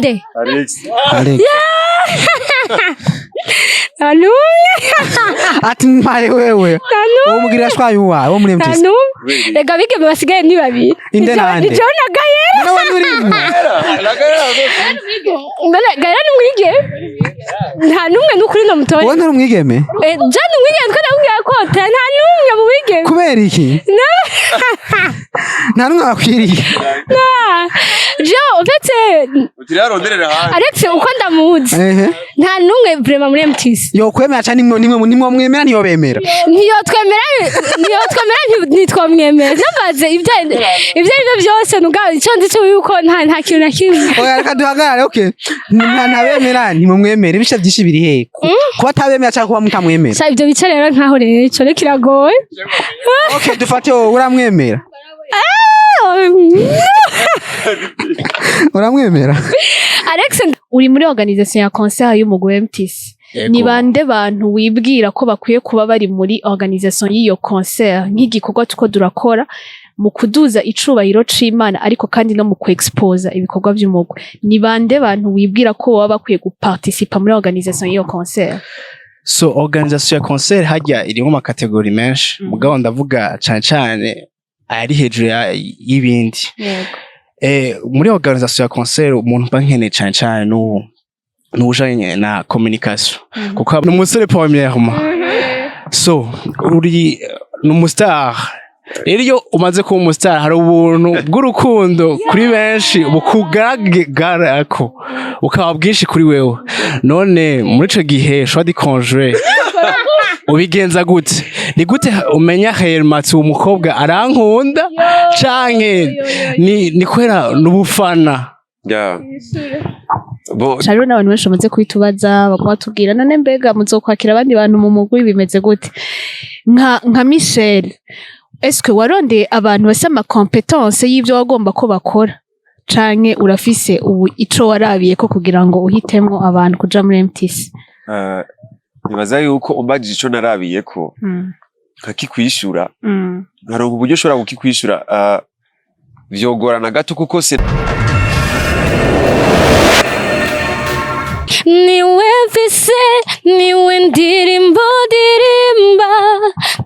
Inde? Alex. Alex. Nta n'umwe. Ati mpaye wewe. Nta n'umwe. Uwo mugira shwaye uwa wo muri Nta MTC. n'umwe. Rega bigeme basigaye ni babiri. Inde nande? Ni John na Gayera. Nawe nturimo. Mbere Gayera ni umwigeme. Nta n'umwe n'ukuri no mutore. Wowe nturi umwigeme? Eh, John ni umwigeme, twe ndamubwira ko nta n'umwe mu bigeme. Kubera iki? Nta n'umwe wakwiriye. Jo, uretse Utiraronderera hanze. Alex uko ndamuzi. Ehe. Nta n'umwe vraiment muri MTC. Yokwemera cyane, nimwe mwemera niyo bemera. Ntiyotwemera, ntiyotwemera, ntitwamwemera. Ntambaze ibyo ari byo byose, nuga icyo nzi cyo yuko nta kintu na kimwe. Oya, reka duhagarare, okay. Ntabemera ntimumwemera, ibice byinshi biri he? Kuba atabemera cyangwa kuba mutamwemera? Sha, ibyo bice rero nkaho rero ico rero kiragoye. Okay, dufate wowe uramwemera. Uramwemera? Alex. Uri muri organisation ya concert y'umugwi wa MTC. Ni bande bantu wibwira ko bakwiye kuba bari muri organisation y'iyo concert, nk'igikorwa tuko durakora mu kuduza icubahiro c'Imana, ariko kandi no mu kuexposa ibikorwa vy'umugwi? Ni bande bantu wibwira ko baba bakwiye guparticipa muri organisation y'iyo concert? So organisation ya concert hajya irimo ama catégories menshi, mugabo ndavuga cane cane ayari hejuru y'ibindi. Muri organisation ya concert, umuntu mba nkeneye cane cane n'ubu n'ubujanye na communication, kuko ni umusore premièrement, so uri ni umu star. Rero iyo umaze kuba umu star, hari ubuntu bw'urukundo kuri benshi bukugaragarako, bukaba bwinshi kuri wewe. None muri ico gihe choix du conjoint ubigenza gute? Ni gute umenya Helmat uwo mukobwa arankunda canke ni kwera n'ubufana? Yeah. Bon, Hariho n'abantu benshi bamaze kubitubaza, baguma batubwira: "None mbega muzokwakira abandi bantu mu mugwi, bimeze gute?" Nka Michel, eske warondeye abantu bafise ama compétences y'ivyo wagomba ko bakora, canke urafise ubu ico warabiye ko kugira ngo uhitemwo abantu kuja muri MTC? Nibaza yuko umbajije ico narabiyeko nkakikwishura, nkaronka uburyo ushobora kukikwishura, vyogorana gato kuko se Niwe mfise, niwe ndirimbo ndirimba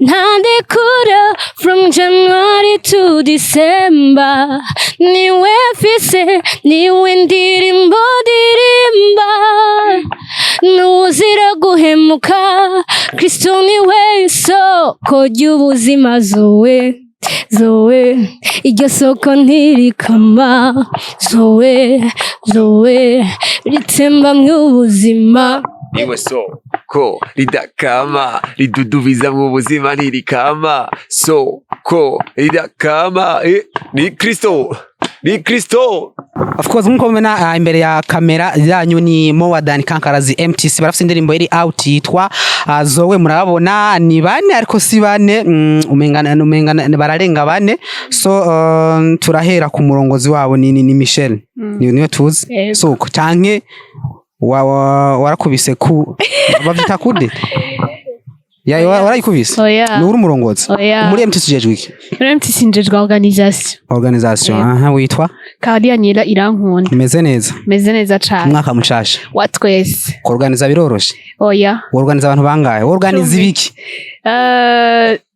ntandekura from January to December. Niwe mfise, niwe ndirimbo ndirimba ntuzira guhemuka. Kristo niwe isoko ry'ubuzima, zoe zoe, iryo soko ntirikama, zoe zoe, ritemba ubuzima. Niwe soko ridakama, ridudubiza mu buzima, ntirikama, soko ridakama, ni Kristo, ni Kristo. Of course, nkuko mubona imbere ya kamera yanyu ni Mowadan Kankarazi MTC. Barafise indirimbo iri out yitwa Zoe. Murabona ni bane, ariko si bane, umengana bararenga bane. So turahera ku murongozi wabo, ni Michel, ni niwe tuzi. Yego. So canke warakubise ku bavyita kude ya warayikubise? Oya. Ni uri umurongozi? Oya. Muri MTC ujejwe iki? Muri MTC njejwe organisation. Organisation. Yego. Aha, witwa? Kadiya Nyira Irankunda. Imeze neza? Meze neza cane. Umwaka mushasha. Wa twese. Kuorganiza biroroshe? Oya. Worganiza abantu bangahe? Worganiza 10. ibiki?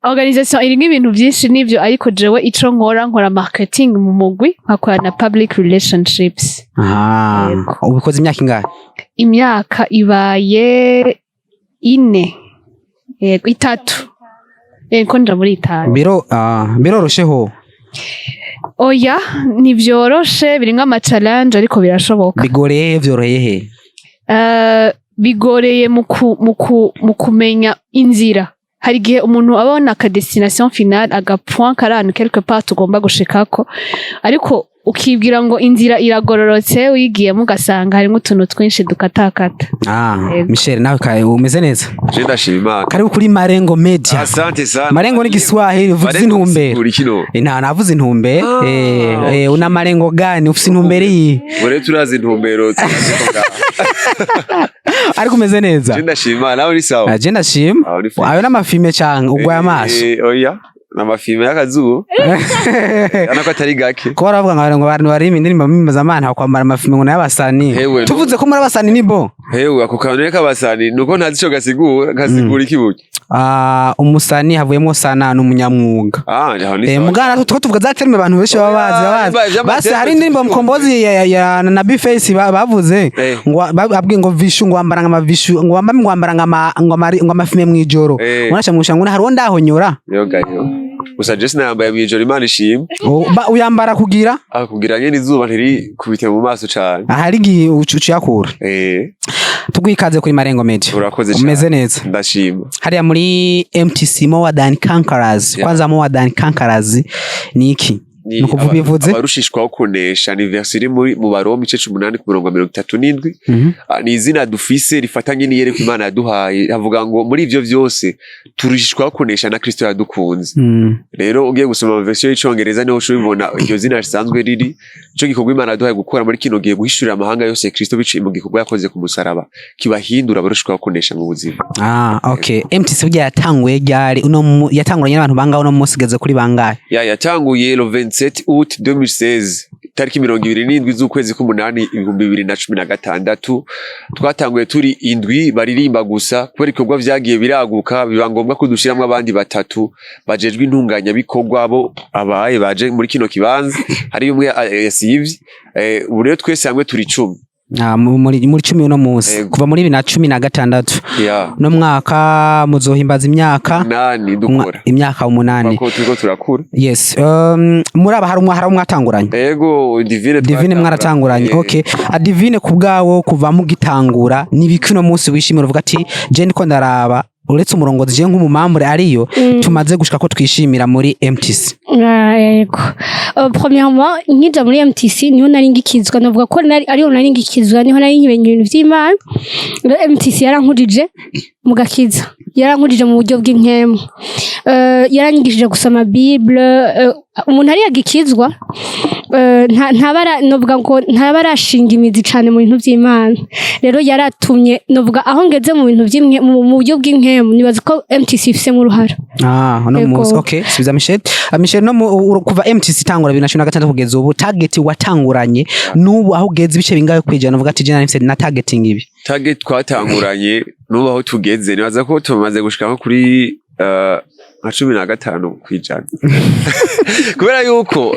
Organisation irimwo ibintu vyinshi nivyo, ariko jewe ico nkora, nkora marketing mu mugwi, nkakora na public relationships. Aha. Yego. Ubikoze imyaka ingahe? Imyaka ibaye 4, yego, 3, yego, nja muri 5. Birorosheho? Oya, ntivyoroshe, birimwo ama challenge, ariko birashoboka. Bigoreye he? Vyoroheye he? Bigoreye mu kumenya inzira. Hari igihe umuntu abona aka destination finale, aga point kari ahantu quelque part tugomba gushikako, ariko ukibwira ngo inzira iragororotse, uyigiyemo ugasanga harimo utuntu twinshi dukatakata. Yego. Michel, nawe umeze neza? Je ndashima Imana. Karibu kuri Marengo Media. Asante sana. Marengo ni Kiswahili, uvuze Marengo intumbero. bisigura ikino? Nta navuze intumbero. Una marengo gani? Ufise intumbero iyi? Bure turazi intumbero, turazi ko ngaha. Ariko umeze neza? Je ndashima Imana, nawe ni sawa? Ah, je ndashima. Ah, uri fresh. Ayo n'amafime canke ugwaye amaso? Oya. N'amafilme y'akazuba, urabona ko atari gake. Kuba baravuga ngo abantu baririmba indirimbo mpimbaza kwambara amafilme ngo n'ay'abasani. Hewe, Tuvuze ko muri abasani, ni bo? Hewe, ako kantu rero k'abasani nuko ntazi ico gasigura. Gasigura iki burya? Ah, umusani havuyemo sana, ni umunyamwuga. Ah, aho ni Eh, sawa. mugana two tuvuga za terme abantu benshi baba bazi, baba bazi. Vy'ama Basi terme hari indirimbo tuvyumve. Mkombozi ya na B-Face bavuze ngo abwiye ngo Vishu ngo wambara ngo Vishu ngo wambara ngo wambara ngo ama- ngo amari- ngo amafilme mwijoro. Unasha musha ngo hari ndahonyora. Yoga yo gusa je sinayambaye mw'ijoro, Imana ishimwe. Oh, uyambara kugira Ah, kugira nyene izuba ntirikubite mu maso cane. Ahari igihe ucuyakura. Tuguha ikaze kuri Marengo Media. Urakoze cane. Umeze neza? Ndashima. Hariya muri MTC, More Than Conquerors. Kwanza More Than Conquerors ni iki? Ni Ni ukuvuga bivuze? Abarushishwaho kunesha, ni verse iri muri mu Baroma igice c'umunani ku murongo wa 37. Ah, ni izina dufise rifatanye n'iyereko Imana yaduhaye. Havuga ngo muri ivyo vyose turushishwaho kunesha na Kristo yadukunze. Rero ugiye gusoma ama version y'Icongereza niho ushobora kubibona iryo zina risanzwe riri. Ico gikorwa Imana yaduhaye gukora muri kino gihe, guhishurira amahanga yose Kristo biciye mu gikorwa yakoze ku musaraba, kibahindura abarushishwaho kunesha mu buzima. Ah, okay. MTC burya yatanguye ryari? Uno yatanguranye n'abantu bangahe? Uno munsi igeze kuri bangahe? Ya, yatanguye le 27 août 2016, itariki 27 z'ukwezi k'umunani 2016. Twatanguye turi indwi baririmba gusa. Kubera ibikorwa vyagiye biraguka, biba ngombwa ko dushiramwo abandi batatu bajejwe intunganyabikorwa, bo abaye baje muri kino kibanza. Hari umwe yasivye. Ubu rero twese hamwe turi 10. Ah, muri 10 uno munsi? Yego. Kuva muri 2016? Ya. No mwaka muzohimbaza imyaka 8 dukora. Imyaka 8. Ko turiko turakura. Yes, muri aba hari umwatanguranye? Ego, Divine. Divine mwaratanguranye? Okay. A Divine, ku bwawo kuva mugitangura, nibiki uno munsi wishimira uvuga ati je ndiko ndaraba, uretse umurongozi, je nk'umumambure ariyo tumaze gushika ko twishimira muri MTC? Ah, yego. Premièrement, nkija muri MTC niho nari ngikizwa, navuga ko nari ariho nari ngikizwa, niho nari nkimenya ibintu vy'Imana. Rero MTC yarankujije mu gakiza, yarankujije mu buryo bw'impwemu. Yaranyigishije gusoma Bible. Umuntu ari yagikizwa, ntabara, novuga ngo ntaba arashinga imizi cane mu bintu vy'Imana. Rero yaratumye novuga aho ngeze mu bintu mu buryo bw'impwemu, nibaza ko MTC ifisemo uruhara. Ah, uno Yego. munsi, okay. Subiza Michel. Ah, Michel, no kuva MTC itangura 2016 kugeza ubu, target watanguranye n'ubu aho ugeze, ibice bingahe kwijana uvuga ati je nari mfise na targeting ibi? Target twatanguranye n'ubu aho tugeze, nibaza ko tumaze gushika nko kuri nka 15%, kubera yuko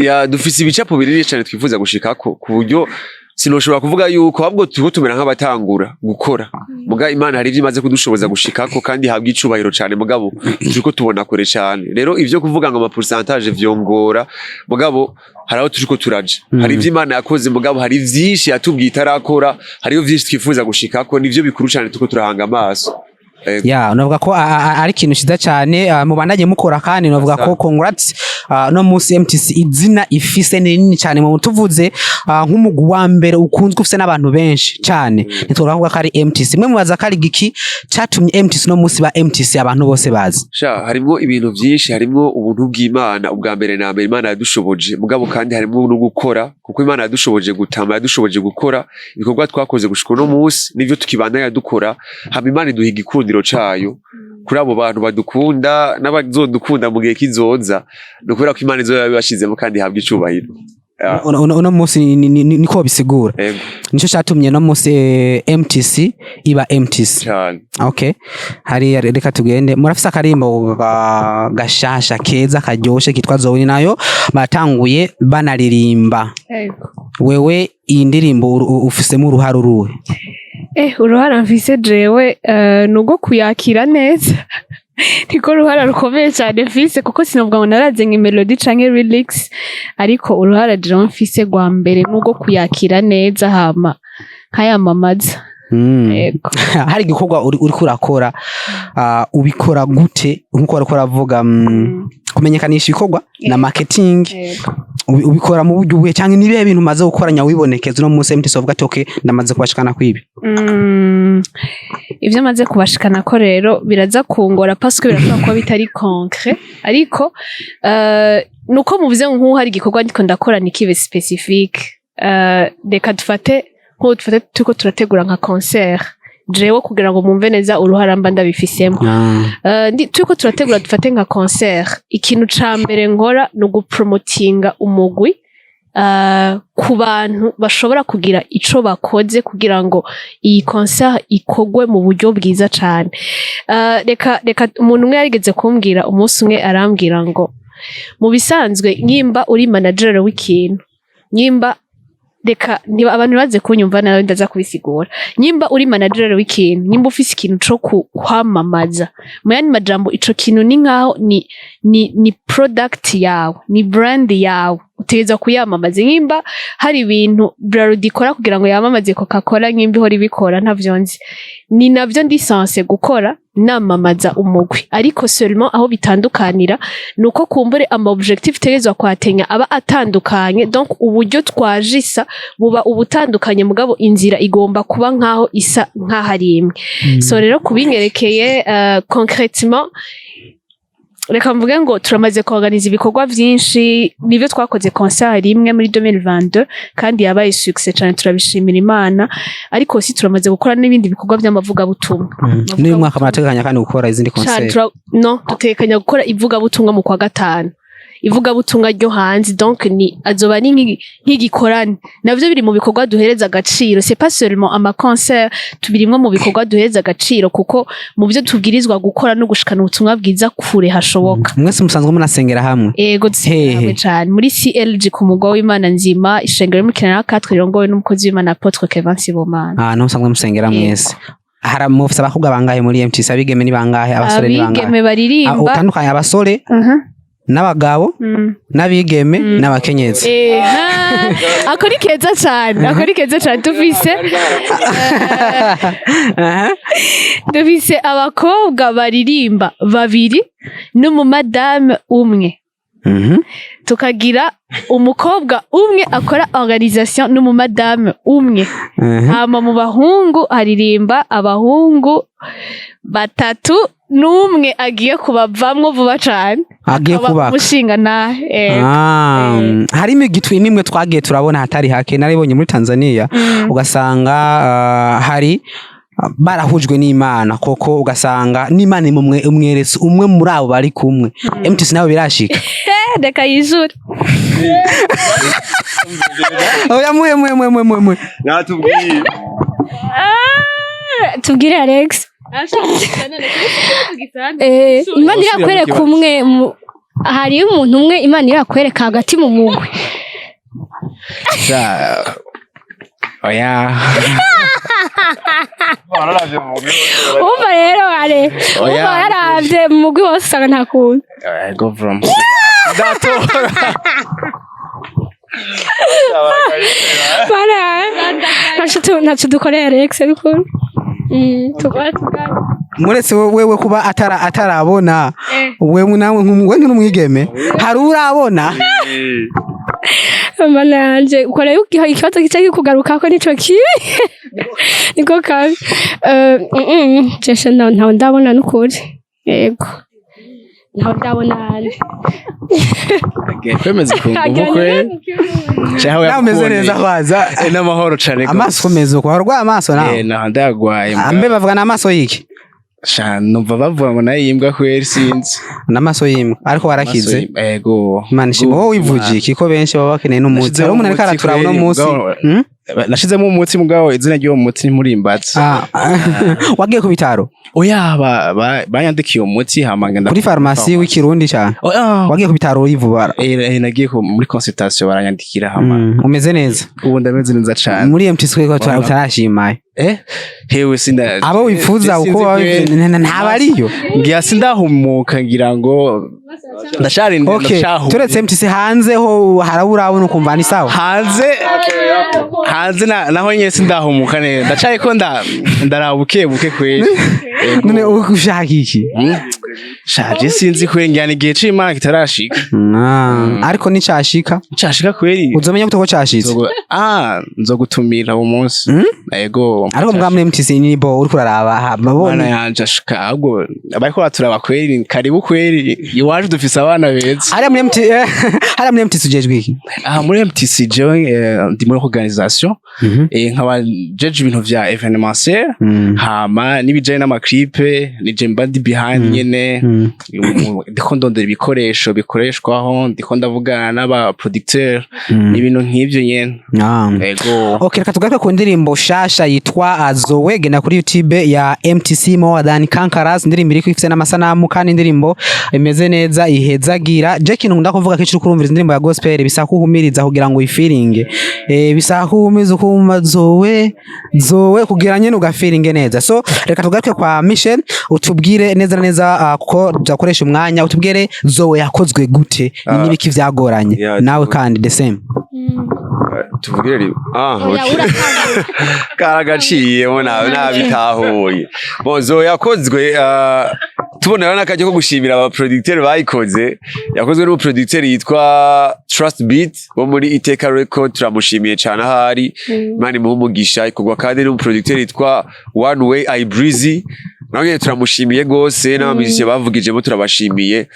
ya dufise ibicapo binini cane twifuza gushikako, ku buryo sinoshobora kuvuga yuko ahubwo turiko tumera nk'abatangura gukora. Muga Imana hari ivyo imaze kudushoboza gushikako kandi habwa icubahiro cane, mugabo turiko tubona kure cane. Rero ivyo kuvuga ngo ama pourcentage vyongora, mugabo hari aho turiko turaja, hari ivyo Imana yakoze, mugabo hari vyinshi yatubwiye itarakora, hariyo vyinshi twifuza gushikako, nivyo bikuru cane turiko turahanga amaso. Ego. Ya, navuga ko ari ikintu ciza cyane, mubandanye mukora, kandi navuga ko congrats. No munsi MTC izina ifise ni rinini cyane mu tuvuze nk'umugwi wa mbere ukunzwe ufise n'abantu benshi cyane, ntitwovuga ko ari MTC. Mwe mubaza ko ari giki catumye MTC no munsi ba MTC abantu bose bazi? Sha, harimwo ibintu vyinshi. Harimwo ubuntu bw'Imana ubwa mbere na mbere, Imana yadushoboje, mugabo kandi harimwo no gukora, kuko Imana yadushoboje gutama, yadushoboje gukora ibikorwa twakoze gushika uno munsi, nivyo tukibandanya dukora. Hama Imana iduha igikundiro cayo kuri abo bantu badukunda n'abazodukunda mu gihe kizoza, ni ukubera ko Imana izoba yabibashizemo kandi ihabwa icubahiro. Ah, Uno munsi niko bisigura? Ego. Nico catumye no munsi MTC iba MTC? Cane. Okay, hariya reka tugende. Murafise akarimbo gashasha keza karyoshe kitwa Zoe, nayo batanguye banaririmba. Yego. Wewe iyi ndirimbo ufisemo uruhare uruhe? Uruhara mfise jewe ni urwo kuyakira neza, niko ruhara rukomeye cyane mfise, kuko sinavuga ngo naraze nka melody canke lyrics, ariko uruhara jewe mfise rwa mbere ni urwo kuyakira neza hama nkayamamaza. Yego. Hari igikorwa uriko urakora, ubikora gute nkuko wariko uravuga, kumenyekanisha ibikorwa na marketing? Yego. Ubikora mu buryo ubuhe, canke nibihe bintu umaze gukora nyawibonekeza uno munsi MTC uvuga ati okay, ndamaze kubashikana kwibi? Ibyo maze kubashikana ko rero biraza kungora parce que birashobora kuba bitari concret, ariko nuko muvuze nk'ubu hari igikorwa ndiko ndakora ntikibe spécifique. Reka dufate nk'ubu, dufate turiko turategura nka concert. Jewe kugira ngo mumve neza uruhara mba ndabifisemo, turiko turategura, dufate nka concert, ikintu ca mbere nkora ni ugupromotinga umugwi ku bantu bashobora kugira ico bakoze kugira ngo iyi concert ikogwe mu buryo bwiza cane. Reka umuntu umwe yarigeze kumbwira umunsi umwe, arambwira ngo mu bisanzwe nyimba uri manager w'ikintu, nyimba, reka niba abantu baze kunyumva nawe ndaza kubisigura, nyimba uri manager w'ikintu, nyimba ufise ikintu co kwamamaza, mu yandi majambo ico kintu ni nkaho ni product yawe, ni brand yawe, utegerezwa kuyamamaza. Nyimba hari ibintu Brarudi ikora kugira ngo yamamaze Coca Cola, nyimba ihora ibikora, ntavyo nzi, ni navyo ndi censé gukora namamaza umugwi. Ariko seulement aho bitandukanira ni uko kumbure ama objectif tegerezwa kwatenya aba atandukanye, donc uburyo twajisa buba ubutandukanye, mugabo inzira igomba kuba nkaho isa nkaho ari imwe. So rero kubinyerekeye, concrètement, reka mvuge ngo turamaze kuorganiza ibikorwa vyinshi. Nivyo twakoze concert rimwe muri 2022 kandi yabaye succès cane, turabishimira Imana. Ariko si turamaze gukora n'ibindi bikorwa vy'amavugabutumwa. N'uyu mwaka murateganya kandi gukora izindi Cane, concert? No dutekanya gukora ivugabutumwa mu kwa gatanu, ivugabutumwa ryo hanze, donc ni azoba ari nk'igikorane. Navyo biri mu bikorwa duhereza agaciro, c'est pas seulement ama concert, tubirimwo mu bikorwa duhereza agaciro, kuko mu byo tubwirizwa gukora no gushikana ubutumwa bwiza kure hashoboka. Mwese musanzwe munasengera hamwe? Ego, dusengera Hehe? hamwe cane muri CLG ku mugwa w'Imana nzima, ishengero yo mu Kinanira 4, rirongowe n'umukozi w'Imana Apôtre Kevin Sibomana. Ah, niho musanzwe musengera? Yego. Mwese hari mufise abakobwa bangahe muri MTC? Abigeme ni bangahe? Abasore ni bangahe? Abigeme Ah, baririmba utandukanye abasore n'abagabo n'abigeme n'abakenyezi. Ako ni keza cane, ako ni keza cane. Dufise dufise abakobwa baririmba babiri n'umumadame umwe, tukagira umukobwa umwe akora organisation n'umumadame umwe. Hama mu bahungu haririmba abahungu batatu n'umwe agiye kubavamwo vuba cane. Agiye Akaba kubaka. umushinga nahe. Ah, harimo igitwi imwe twagiye turabona hatari hake, naribonye muri Tanzania, ugasanga hari barahujwe n'Imana koko, ugasanga n'Imana imumwe umweretse umwe muri abo bari kumwe. MTC nawe birashika? Reka yijure. Oya, muhe muhe muhe muhe muhe. Natubwiye. Tubwire Alex. Imana irakwereka umwe hari umuntu umwe Imana irakwereka hagati mu mugwi? Sha, oya. Umva rero are Oya. umva yaravye mu mugwi wose usanga nta kuntu. Oya, go from ndatora. Bara ntaco dukoreye Alex, ariko tugora tugana. Muretse wewe kuba atarabona, wewe nawe we nk'umwigeme hari urabona? Mana yanje, ukora yuko ikibazo kica kikugarukako, nico kibi, niko kabi. Jeshe ntawe ndabona n'ukuri, yego, ntawe ndabona. Agiye kwemeza ku nguvu kwe cyangwa? Nawe umeze neza kwaza? N'amahoro cane gose. Amaso umeze uko, warwaye amaso nawe? Naho ndayagwaye. Ambe bavuga n'amaso y'iki? Sha, numva bavuga ngo nayo yimbwa kweri, sinzi. N'amaso y'imbwa, ariko warakize? Ego. Imana ishimwe. Wowe wivugiye iki ko benshi baba bakeneye n'umuti? Nashizemo Hari umuntu ariko umuti araturaba uno kweri, munsi. Nashizemo umuti, mugabo izina ry'uwo muti ntimurimbatse. Ah, wagiye ku bitaro? Oya, banyandikiye umuti hama ngenda Kuri farumasi w'ikirundi cyane? Oya. Wagiye ku bitaro urivubara? Nagiye muri consultation baranyandikira hama Umeze neza? Ubu ndameze neza cane. Muri MTC ko utarashimaye? Hewe, sinda Abo wifuza sinzi uko ntabariyo? Ngira sindahumuka, ngira ngo ndasharindira. Okay. Ndashahumye. Turetse MTC, hanze ho harabura ukumva ni sawa? Hanze naho nyene sindahumuka neza, ndacaye ko ndaraba buke buke kweri. Ego. None ushaka iki? Shaje sinzi kwengana igihe c'Imana kitarashika. Ariko nicashika Cashika kweri. Uzomenya gute ko cashitse? Nzogutumira uwo munsi. Ego. Ariko mbwa muri MTC ni bo uriko uraraba Mana babonye. yanje, ashika ahubwo abariko baturaba kweri, karibu kweri iwacu, dufise abana beza. Hariya muri MTC ujejwe iki? Aha muri MTC jewe ndi muri organisation, nkaba jeje ibintu vya événementiel, hama n'ibijanye n'ama clip nije mba ndi behind nyene. Ndiko ndondera ibikoresho bikoreshwaho, ndiko ndavugana n'aba producteur, ibintu nk'ivyo nyene. Ego. Okay, reka tugaruke ku ndirimbo shasha yitwa Zoe. Genda kuri YouTube ya MTC More Than Conquerors, indirimbo iriko ifise n'amasanamu kandi indirimbo imeze neza ihezagira. Je kintu nkunda kuvuga kenshi, uriko urumviriza indirimbo ya gospel bisaba kuhumiriza kugira ngo uyifiringe, bisaba kuhumiriza ukumva Zoe Zoe kugira nyene ugafiringe neza. So reka tugaruke kwa Michel, utubwire neza na neza, kuko tuzakoresha umwanya, utubwire Zoe yakozwe gute, ni n'ibiki vyagoranye. Yeah, nawe kandi the same. Tuvugire rimwe. Oya, Okay. uratanga. Karagaciyemo nawe nabitahuye. Bon, Zoe yakozwe, tubonera n'akaryo ko gushimira aba producteur bayikoze. Yakozwe n'umu producteur yitwa Trust Beat wo muri Iteka Record, turamushimiye cyane ahari, Imana imuhe umugisha. Ikorwa kandi n'umu producteur yitwa One Way I Breezy, nawe nyene turamushimiye gose, n'aba musiciens bavugijemo turabashimiye.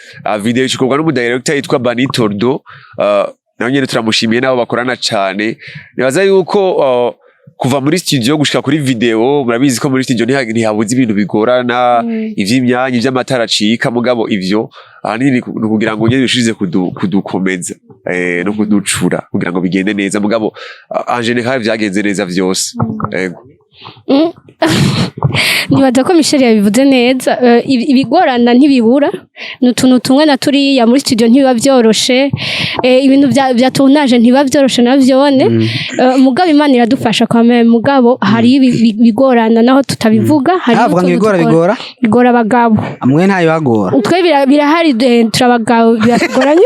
Video ikorwa n'umu director yitwa Bani Tordo, nawe nyene turamushimiye n'abo bakorana cane. Nibaza yuko kuva muri studio gushika kuri video, murabizi ko muri studio ntihabuze ibintu bigorana, ivy'imyanya, ivy'amatara acika, mugabo ivyo ahanini ni ukugira ngo nyene bishirize kudukomeza no kuducura kugira ngo bigende neza, mugabo en général vyagenze neza vyose. Ego. Nibaza ko Michel yabivuze neza. Ibigorana ntibibura, ni utuntu tumwe na turiya muri studio ntibiba vyoroshe, ibintu vya tournage ntibiba vyoroshe navyone. Mugabo Imana iradufasha kwa meme, mugabo hari bigorana naho tutabivuga, hari Havuga ngo ibigora bigora bigora abagabo. Mwe ntayibagora. Twe birahari, turabagabo, biratugoranye.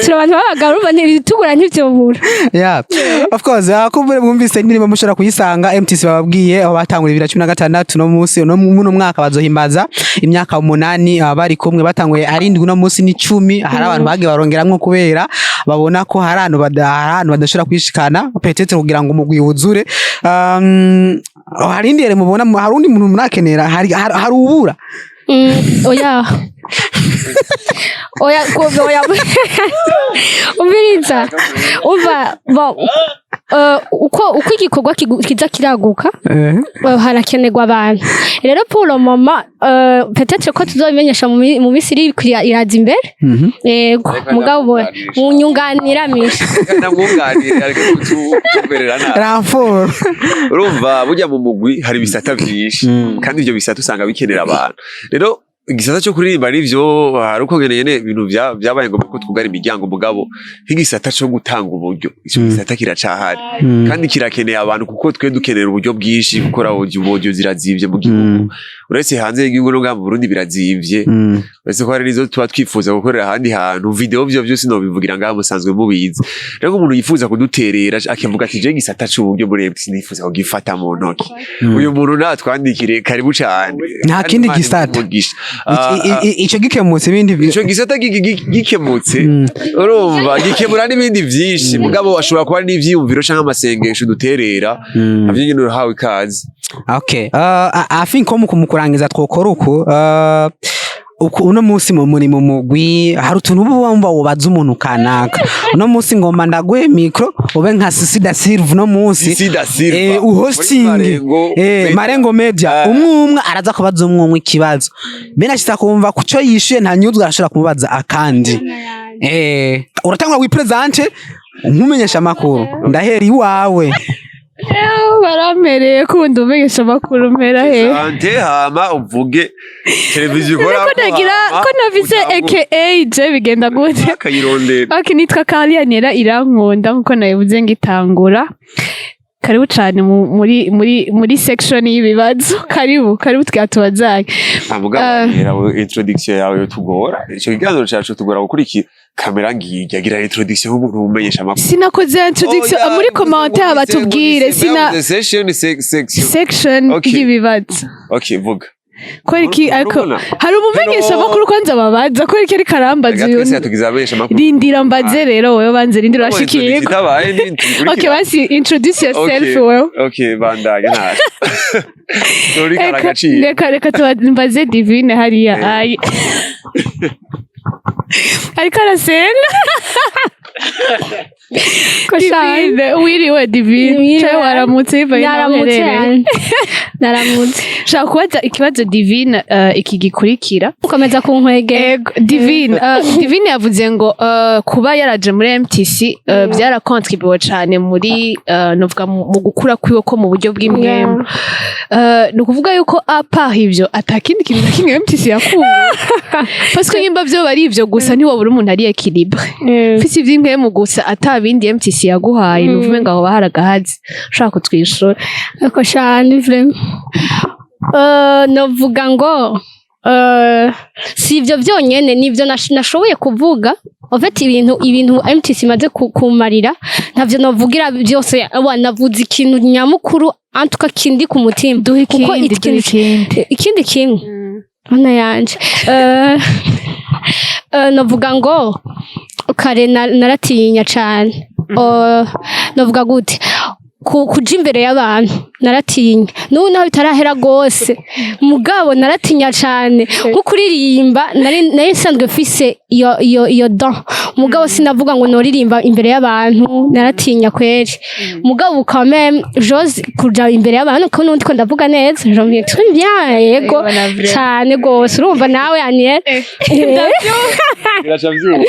Turi abantu b'abagabo, urumva ntibitugora ntivyobura. Yeah, of course. Kumbure mwumvise indirimbo mushobora kuyisanga MTC, bababwiye aho batangura 2016, no munsi no muno mwaka bazohimbaza imyaka 8 bari kumwe. Batanguye ari 7, no munsi ni 10. Hari abantu bagiye barongeramwo kubera babona ko hari ahantu badashobora kwishikana, peut-être kugira ngo umugwi wuzure. Hari indi ere mubona hari undi muntu murakenera, hari ubura? Oya oya, oya, umviriza, umva, bon, uko igikorwa kiza kiraguka, harakenerwa abantu. Rero pour le moment, peut-être ko tuzobimenyesha mu minsi iri iraza imbere. Yego. Reka mugabo ndakunganisha. munyunganira misha. Ndamwunganira, ariko kutumerera nabi. Renfort. Urumva burya mu mugwi hari ibisata vyinshi, kandi ivyo bisata usanga bikenera abantu. Rero igisata cyo kuririmba nivyo hari uko nyene ibintu vyabaye ngombwa ko twugara imiryango, mugabo nk'igisata co gutanga uburyo, ico gisata kiracahari kandi kirakeneye abantu, kuko twe dukenera uburyo bwinshi gukora audio. Audio zirazimvye mu gihugu, uretse hanze y'igihugu no ngaha mu Burundi birazimvye, uretse ko hari n'izo tuba twifuza gukorera ahandi hantu. Video vyo vyose nobivugira ngaha, musanzwe mubizi. Rero umuntu yifuza kuduterera akavuga ati: "Je gisata c'uburyo muri MTC nifuza kugifata mu ntoki", uyu muntu natwandikire, karibu cane. Nta Kandi kindi Imana gisata. imuhe umugisha. Ico gikemutse ibindi Ico gisata gikemutse, urumva gikemura n'ibindi vyinshi, mugabo ashobora kuba n'ivyiyumviro canke amasengesho duterera, navyo nyene urahawe ikaze. Okay. I think ko mu kurangiza twokora uku uno munsi mu muri mu mugwi hari utuntu uba wumva wobaza umuntu kanaka. Uno munsi ngomba ndaguhe micro ube nka Sisi da Silva uno munsi. Sisi da Silva. Uhosting. Muri Marengo Media. Marengo Media. Umwe umwe araza kubaza umwe umwe ikibazo. Bene ashitsa kumva kuco yishuye ntanyuzwe, arashobora kumubaza akandi. Uratangwa wipresente nkumenyesha amakuru, ndahera iwawe. Barampereye kundi umenyesha amakuru mpera he? Sante, hama uvuge televiziyo ukora. Ko nagira ko nafise aka je bigenda gute? Akayirondera. Ok, nitwa Kalianera Irankunda nkuko nabivuze ngitangura. Karibu cane muri section y'ibibazo. Karibu, karibu twatubazanye. Mugabo introduction yawe yotugora, ico kiganiro cacu tugora gukurikira kamera ngirya gira introduction nk'umuntu umenyesha amakuru. Sinakoze introduction muri commentaire batubwire sina session section. Section Okay. y'ibibazo. Okay, vuga. Kubera iki? Ariko Urabona? hari umumenyesha makuru kwanza babaza kubera iki ariko arambaza Reka uyu. twese tugize abamenyesha makuru. Rindira mbaze rero wewe, banze rindira urashikirwa. Itabaye. Okay, basi introduce yourself wewe. Okay, bandanye ntaco. Uri Reka karagaciye. reka mbaze Divine hariya. Ayi, ariko arasenga. Ko shana. Divine, wiriwe Divine? Wiriwe. Cawe waramutse bivaye n'aho Naramutse. uherereye. Naramutse. Shaka kubaza ikibazo Divine, iki gikurikira. Ukomeza kunkwegera. Ego, Divine, Divine yavuze ngo kuba yaraje muri MTC byarakontribuwe cane muri novuga mu gukura kwiwe ko mu buryo bw'impwemu. Ni ukuvuga yuko à part ivyo atakindi kintu na kimwe MTC yakunguye, parce que nyimba vyo bari ivyo gusa ntiwobura umuntu ari équilibré. Mfise ivy'impwemu gusa ata bindi MTC yaguhaye, nuvume ngo aho baharagahazi. Ushaka kutwishura. Ariko shana, vraiment, novuga ngo si ivyo vyonyene, nivyo nashoboye kuvuga. En fait, ibintu MTC imaze kumarira ntavyo novugira byose. Wa navuze ikintu nyamukuru, en tout cas kindi ku mutima. Duhe Kuko ikindi, duhe ikindi. Ikindi kimwe, mana yanje, novuga ngo kare naratinya cane. Novuga gute, kuja imbere y'abantu naratinya. N'ubu naho bitarahera gose, mugabo naratinya cane. Nko kuririmba, nari nsanzwe mfise iyo don, mugabo sinavuga ngo noririmba imbere y'abantu, naratinya kweri. Mugabo quand même j'ose kuja imbere y'abantu, ko nundi ko ndavuga neza, je m'exprime bien, yego. Cane gose. Urumva nawe, Aniel. Biraca vyuma.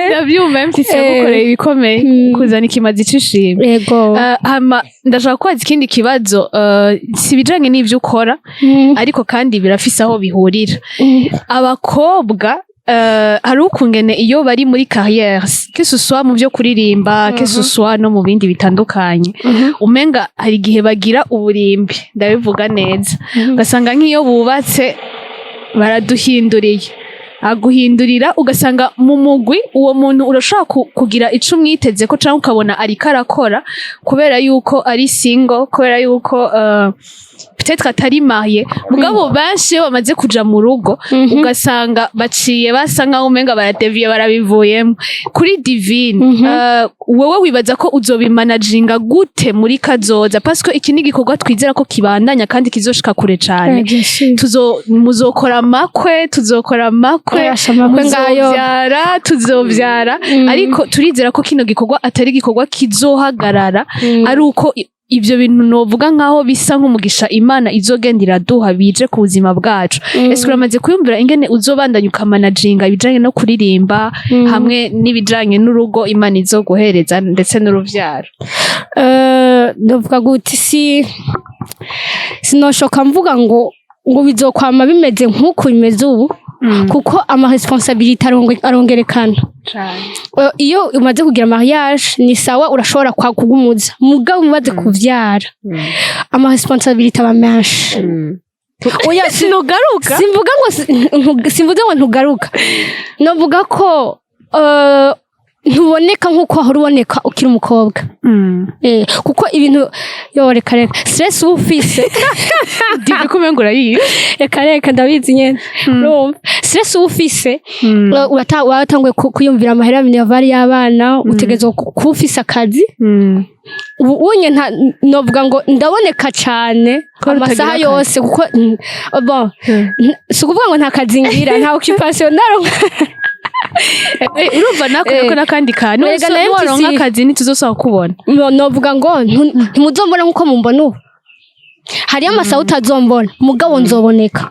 Ndavyumva, MTC yagukoreye ibikomeye, kuzana ikimazi c'ishimwe. Yego. Hama ndashaka kubaza ikindi kibazo, si ibijanye n'ivyo ukora, ariko kandi birafise aho bihurira. Abakobwa, hari ukungene iyo bari muri carrière, que ce soit mu vyo kuririmba, que ce soit no mu bindi bitandukanye, umenga hari igihe bagira uburimbi, ndabivuga neza, ugasanga nk'iyo bubatse baraduhinduriye, aguhindurira, ugasanga mu mugwi uwo muntu urashobora kugira ico umwiteze ko, canke ukabona ariko arakora kubera yuko ari single, kubera yuko peut-être atari marié. Mugabo benshi iyo bamaze kuja mu rugo, ugasanga baciye basa nkaho umenga baradeviye, barabivuyemo. Kuri Divine, wewe wibaza ko uzobimanaginga gute muri kazoza? Parce que iki ni igikorwa twizera ko kibandanya kandi kizoshika kure cane. Bien sûr. Tuzo muzokora amakwe, tuzokora amakwe, Ayasha, amakwe ngayo. Muzovyara, tuzovyara, ariko turizera ko kino gikorwa atari igikorwa kizohagarara, ari uko ivyo bintu novuga nkaho bisa nk'umugisha Imana izogenda iraduha bije ku buzima bwacu. Ese uramaze kwiyumvira ingene uzobandanya ukamanaginga ibijanye no kuririmba hamwe n'ibijanye n'urugo Imana izoguhereza ndetse n'uruvyaro? Ndavuga gute, si sinoshoka mvuga ngo bizokwama bimeze nk'uku bimeze ubu, kuko ama responsabilité arongerekana. Iyo umaze kugira mariage ni sawa, urashobora kwa kugumuza, mugabo umaze kuvyara ama responsabilité aba menshi. Oya, Sinugaruka. Simvuga ngo simvuze ngo ntugaruka, novuga ko ntuboneka nk'uko wahora uboneka ukiri umukobwa. Kuko ibintu yo, reka reka, stress uba ufise. Divi, kumenga urayizi. Reka reka, ndabizi nyene. Urumva stress uba ufise, watanguye kwiyumvira amahera ya minerval y'abana, utegerezwa kuba ufise akazi. Ubu unye novuga ngo ndaboneka cane Ko utagira amasaha akazi. yose, kuko bon, si ukuvuga ngo nta kazi ngira, nta occupation ndaronka. Urumva nako nako n'akandi kantu. Erega na Niwaronka MTC akazi ntituzosaba kubona. Novuga ngo ntimuzombona nkuko mumbona ubu. Hariyo amasaha utazombona, mugabo nzoboneka.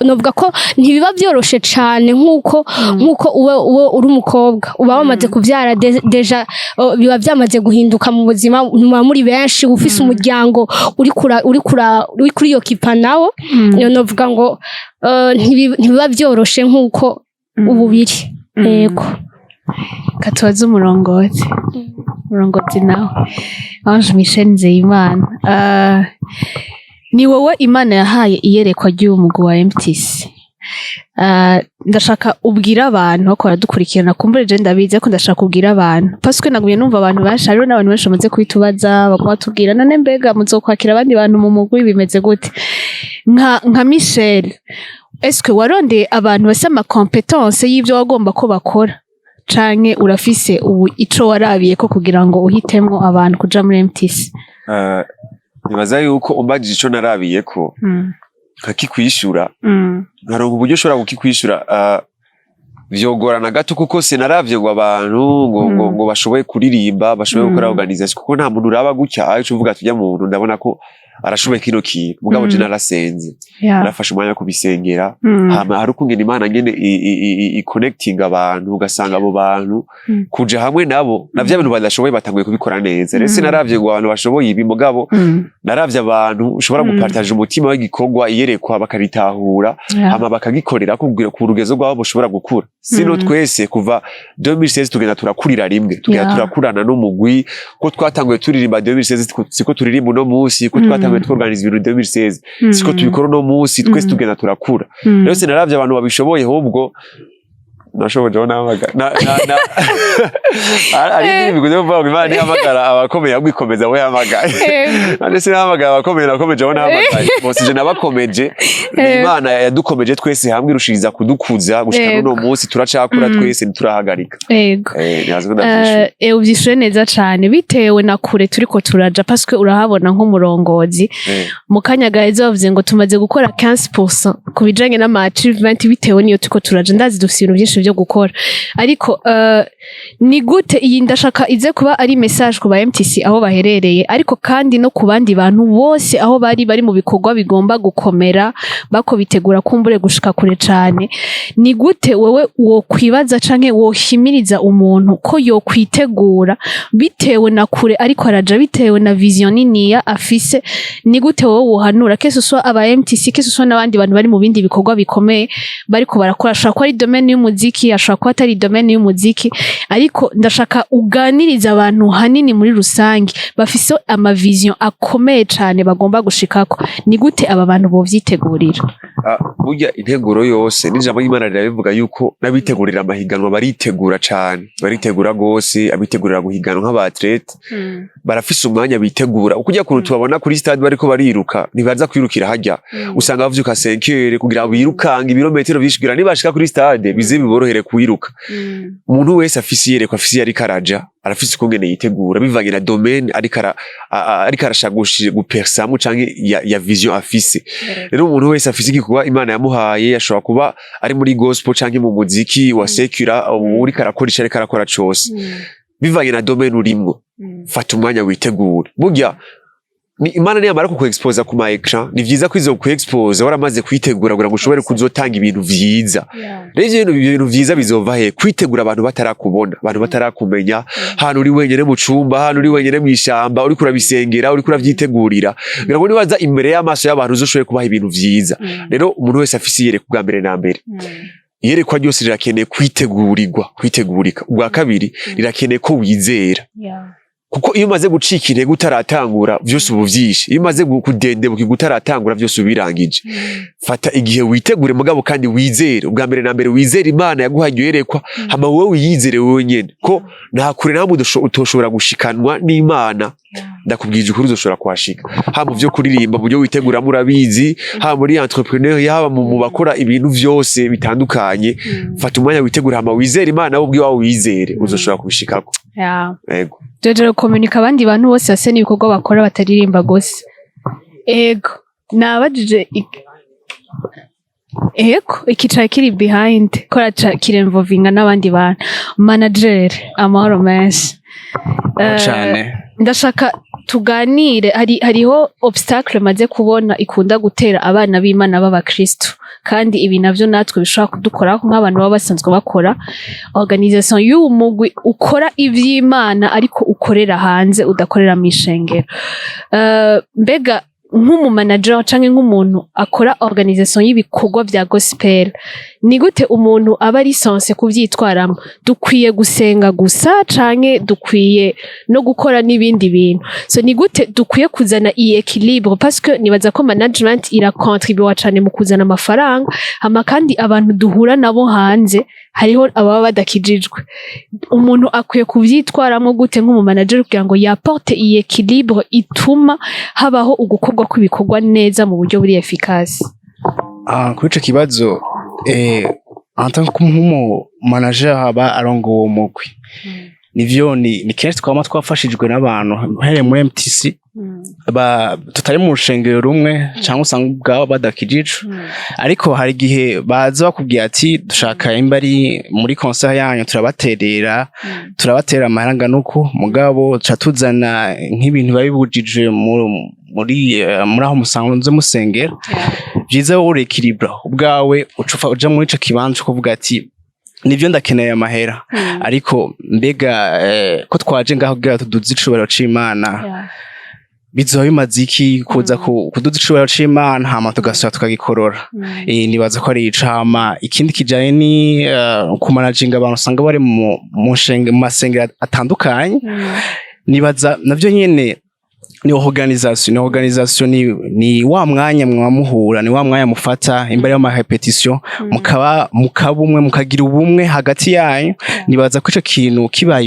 Novuga ko ntibiba byoroshe cane nkuko uwe uri umukobwa uba wamaze kuvyara, déjà biba byamaze guhinduka mu buzima, muba muri benshi, ufise umuryango uri kuri iyo kipa nawo. Novuga ngo ntibiba byoroshe nkuko ubu biri, yego. Katubaze umurongozi. Umurongozi nawe Ange Michel Nzeyimana, ni wowe Imana yahaye iyerekwa ry'uyu mugwi wa MTC. Ndashaka ubwira abantu bako baradukurikirana, kumbure je ndabizi, ariko ndashaka ubwira abantu, parce que nagumye numva abantu benshi, hariho n'abantu benshi bamaze kubitubaza, baguma batubwira: none mbega muzokwakira abandi bantu mu mugwi, bimeze gute? Nka Michel, est-ce warondeye abantu bafise ama compétences y'ivyo wagomba ko bakora, canke urafise ubu ico warabiye ko kugira ngo uhitemwo abantu kuja muri MTC? Nibaza yuko umbajije ico narabiyeko nkakikwishura, nkaronka uburyo ushobora kukikwishura, vyogorana gato, kuko sinaravye ngo abantu ngo ngo bashoboye kuririmba, bashoboye gukora organisation, kuko nta muntu uraba gutya aho uvuga tujya muntu ndabona ko arashoboye kino kintu. Mugabo je narasenze, narafashe umwanya wo kubisengera. Hama hari ukungene Imana nyene i connecting abantu, ugasanga abo bantu kuja hamwe nabo na vya bintu badashoboye batanguye kubikora neza. Rero sinaravye ngo abantu bashoboye ibi, mugabo naravye abantu ushobora gupartager umutima w'igikorwa, iyerekwa, bakaritahura, hama bakagikorera kugira ku rugezo rwabo bushobora gukura. Sino twese kuva 2016 tugenda turakurira rimwe, tugenda turakurana n'umugwi. Ko twatanguye turirimba 2016 siko turirimba uno munsi, ko twatanguye tworganiza ibintu 2016 siko tubikora uno munsi. Twese tugenda turakura. Rero sinaravye abantu babishoboye, ahubwo nashoboje aho nahamagara na ari indirimbo ikunze kuvuga ngo Imana ihamagara abakomeye ahubwo ikomeza abo yahamagaye. None sinahamagara abakomeye, nakomeje abo nahamagaye bose. Je nabakomeje, ni Imana yadukomeje twese hamwe, irushiriza kudukuza gushika n'uno munsi. Turacakura twese, ntiturahagarika. Nibaza ko ndavyishuye. Uvyishuye neza cane bitewe na kure turiko turaja, parce que urahabona nk'umurongozi. Mu kanya gaheze bavuze ngo tumaze gukora 15% ku bijanye n'ama achievement. Bitewe niyo turiko turaja, ndazi dufise ibintu byinshi vyo gukora, ariko ni gute iyi ndashaka ize kuba ari message ku ba MTC aho baherereye, ariko kandi no ku bandi bantu bose aho bari mu bikorwa bigomba gukomera, bako bitegura kumbure gushika kure cane. Ni gute wewe wokwibaza canke wohimiriza umuntu ko yokwitegura bitewe na kure ariko araja, bitewe na vision niniya afise? Ni gute wowe wohanura, que ce soit aba MTC, que ce soit n'abandi bantu bari mu bindi bikorwa bikomeye bariko barakora? Ashobora kuba ari domaine y'umuziki, ashobora kuba atari domaine y'umuziki, ariko ndashaka uganiriza abantu hanini muri rusange bafise ama vision akomeye cane bagomba gushikako. Ni gute aba bantu bovyitegurira? Ah, burya integuro yose, n'ijambo ry'Imana rirabivuga yuko n'abitegurira amahiganwa baritegura cane, baritegura gose. Abitegurira guhiganwa nk'aba athlètes barafise umwanya bitegura. Uko ujya kuntu tubabona kuri stade bariko bariruka, ntibaza kwirukira harya. Usanga bavyuka 5 heures kugira ngo birukange ibirometero vyinshi, kugira nibashika kuri stade bize biborohere kwiruka. Umuntu wese afise iyerekwa, afise iyo ariko araja, arafise ukungene yitegura bivanye na domaine ariko ariko arashaka gupersamwo canke ya vision afise. Rero umuntu wese afise igikorwa Imana yamuhaye, ashobora kuba ari muri gospel canke mu muziki wa secular, uriko arakora ico ariko arakora cose, bivanye na domaine urimwo, fata umwanya witegure. Burya ni Imana niyamara kukuexposa ku ma écran, ni vyiza ko izo kuexposa waramaze kwitegura kugira ngo ushobore kuzotanga ibintu vyiza. Rero ivyo bintu vyiza bizova he? Kwitegura abantu batarakubona, abantu batarakumenya, hantu uri wenyene mu cumba, hantu uri wenyene mw'ishamba, uriko urabisengera, uriko uravyitegurira, kugira ngo niwaza imbere y'amaso y'abantu uzoshobore kubaha ibintu vyiza. Rero umuntu wese afise iyerekwa, ubwa mbere na mbere iyerekwa ryose rirakeneye kwitegurirwa, kwitegurika. Ubwa kabiri, rirakeneye ko wizera, kuko iyo umaze gucika intege utaratangura, vyose uba uvyishe. Iyo umaze kudendebukirwa utaratangura, vyose ubirangije. Fata igihe witegure, mugabo kandi wizere. Ubwa mbere na mbere wizere Imana yaguhaye iryo yerekwa, hama wowe wiyizere wewe nyene ko nta kure namwe utoshobora gushikanwa n'Imana. Ndakubwije ukuri, uzoshobora kuhashika, haba mu vyo kuririmba, mu byo witeguramo urabizi, haba muri entrepreneur, yaba mu bakora ibintu vyose bitandukanye. Fata umwanya witegure, hama wizere Imana, wowe ubwiwawe wizere, uzoshobora kubishikako. Yego. Jojo komunika abandi bantu bose bafise n'ibikorwa bakora bataririmba gose. Ego, nabajije ego ikicara kiri behind kora kirinvolvinga n'abandi bantu. Manager, amahoro menshi. Cane. Ndashaka tuganire, hariho obstacle maze kubona ikunda gutera abana b'Imana b'abakristo, kandi ibi navyo natwe bishobora kudukoraho nk'abantu baba basanzwe bakora organisation y'uwo mugwi ukora ivy'Imana ariko ukorera hanze, udakorera mw'ishengero. Mbega nk'umu manager canke nk'umuntu akora organisation y'ibikorwa vya gospel, ni Ni gute umuntu aba ari censé kuvyitwaramo? Dukwiye gusenga gusa canke dukwiye no gukora n'ibindi bintu? So ni gute dukwiye kuzana iyi équilibre? Parce que nibaza ko management irakontribuwa cane mu kuzana amafaranga, hama kandi abantu duhura nabo hanze hariho ababa badakijijwe. Umuntu akwiye kuvyitwaramo gute nk'umu manager kugira ngo yaporte iyi équilibre ituma habaho ugukorwa kw'ibikorwa neza mu buryo buri efficace? Ah, kuri ico kibazo, en tant que nk'umu manager aba arongoye uwo mugwi, nivyo, ni kenshi twama twafashijwe n'abantu uhereye muri MTC ba tutari mu rushengero rumwe cyangwa usanga ubwabo badakijijwe, ariko hari igihe baza bakubwira ati: "Dushaka imba ari muri concert yanyu, turabaterera, turabatera amahera angana uku, mugabo tuca tuzana nk'ibintu biba bibujijwe muri aho musanzwe musengera." Vyiza wowe uréquilibra ubwawe, uca uja muri ico kibanza ukavuga ati: "Nivyo, ndakeneye amahera, ariko mbega ko twaje ngaho kugira tuduze icubahiro c'Imana, bizoba bimaze iki kuza kuduza icubahiro c'Imana hama tugasubira tukagikorora?" Nibaza ko ari ico. Hama ikindi kijanye ni kumanaginga abantu usanga bari mu masengero atandukanye, nibaza navyo nyene ni organisation, ni wa mwanya mwaba muhura, ni wa mwanya mufata imbere y'ama répétition, mukaba umwe, mukagira ubumwe hagati yanyu. Nibaza ko ico kintu kibaye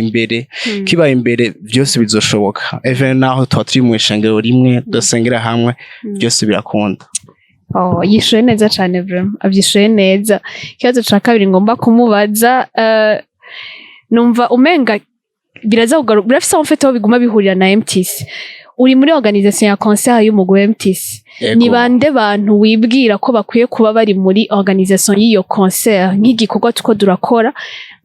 imbere byose bizoshoboka. Even naho tuba turi mu ishengero rimwe, dusengera hamwe, byose birakunda. Oh, yishuye neza cane vraiment, avyishuye neza. Ikibazo ca kabiri ngomba kumubaza, numva umenga biraza kugaruka, birafise aho mfite aho biguma bihurira na MTC. Uri muri organisation ya concert y'umugwi wa MTC. Ni bande bantu wibwira ko bakwiye kuba bari muri organisation y'iyo concert nk'igikorwa tuko durakora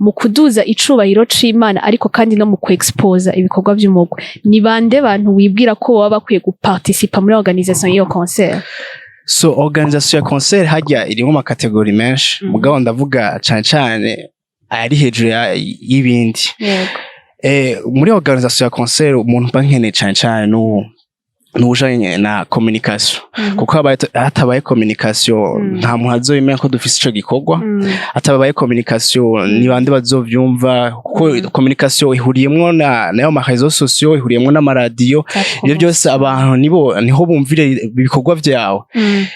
mu kuduza icubahiro c'Imana, ariko kandi no mu kuexposa ibikorwa vy'umugwi? Ni bande bantu wibwira ko baba bakwiye guparticipa muri organisation y'iyo concert? So organisation ya concert hajya irimo ama catégories menshi, mugabo ndavuga cane cane ayari hejuru y'ibindi. Muri organisation ya concert, umuntu mba nkeneye cane cane n'uwujanye na communication, kuko hatabaye communication, nta muntu azobimenya ko dufise ico gikorwa. Hatabaye communication, ni bande bazovyumva? Kuko communication ihuriyemwo na nayo ma réseaux sociaux, ihuriyemwo n'amaradiyo, ibyo byose abantu nibo niho bumvire ibikorwa vyawe.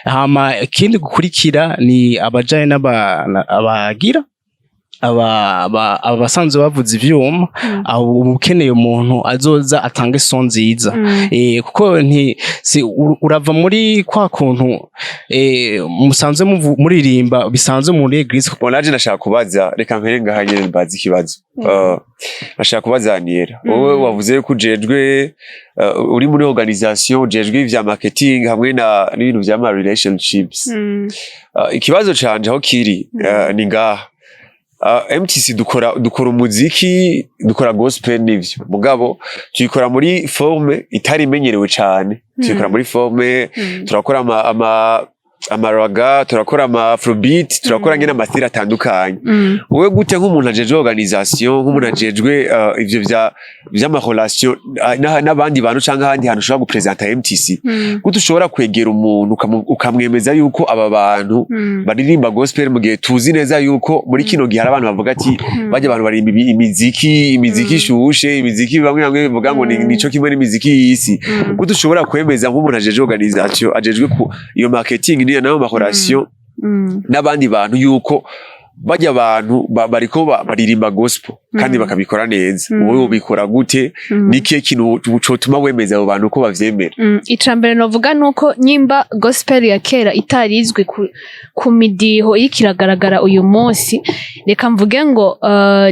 Hama ikindi gukurikira ni abajanye abagira abasanzwe bavuza ivyuma. Aho uba ukeneye umuntu azoza atange son nziza, kuko nti si urava muri kwa kuntu musanzwe muririmba bisanzwe muri église. Bon, naje nashaka kubaza, reka mpere ngaha nyene mbaze ikibazo. Nashaka kubaza Aniera, wowe wavuze yuko ujejwe, uri muri organisation, ujejwe ivya marketing hamwe na n'ibintu vya ma relationships. Ikibazo canje aho kiri, ni ngaha. MTC dukora umuziki, dukora gospel nivyo, mugabo tuyikora muri forme itari imenyerewe cane. Tuyikora muri forme, turakora ama ragga, turakora ama afrobeat, turakora nyene ama styles atandukanye. Wowe gute nk'umuntu ajejwe organisation, nk'umuntu ajejwe ivyo vy'ama relation n'abandi bantu canke ahandi hantu ushobora gupresenta MTC, gute ushobora kwegera umuntu ukamwemeza yuko aba bantu baririmba gospel, mu gihe tuzi neza yuko muri kino gihe hari abantu bavuga ati bajya abantu baririmba imiziki ishushe, imiziki bamwe bamwe bavuga ngo nico kimwe n'imiziki y'isi? Gute ushobora kwemeza nk'umuntu ajejwe organisation, ajejwe ku iyo marketing niyo nayo ma relation n'abandi bantu, yuko bajya abantu bariko baririmba gospel kandi bakabikora neza? Wowe ubikora gute? Ni kihe kintu cotuma wemeza abo bantu ko bavyemera? Ica mbere novuga nuko nyimba gospel ya kera itarizwi ku midiho iriko iragaragara uyu munsi, reka mvuge ngo